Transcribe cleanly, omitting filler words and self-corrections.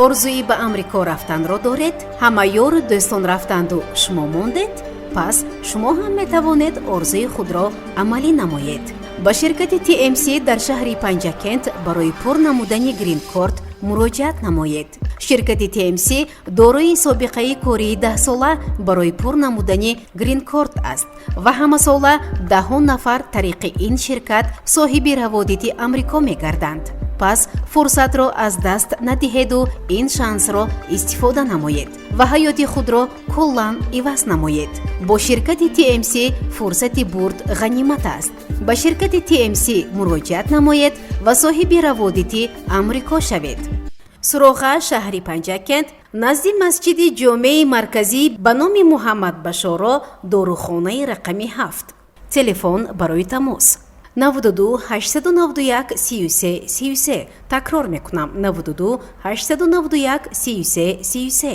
Орзуи ба Амрико рафтанро доред? Ҳама ёру дӯстон рафтанду шумо мондед? Пас шумо ҳам метавонед орзуи худро амалӣ намоед. Ба ширкати TMC дар шаҳри Панҷакент барои пур намудани грин-корт муроҷиат намоед. Ширкати TMC дорои собиқаи кории 10-сола барои пур намудани грин-корт аст ва ҳамасола даҳон нафар тариқи ин ширкат соҳиби раводиди Амрико мегарданд. Пас фурсатро аз даст надиҳеду ин шансро истифода намоед ва ҳаёти худро куллан иваз намоед. Бо ширкати TMC фурсати бурд ғанимат аст. Ба ширкати TMC муроҷиат намоед ва соҳиби раводиди Амрико шавед. Суроға: шаҳри Панҷакент, назди масҷиди ҷомеи марказӣ ба номи Муҳаммад Башоро, дорухонаи рақами 7. Телефон барои тамос: 92 891 33 33. Такрор мекунам: 92 891 33 33.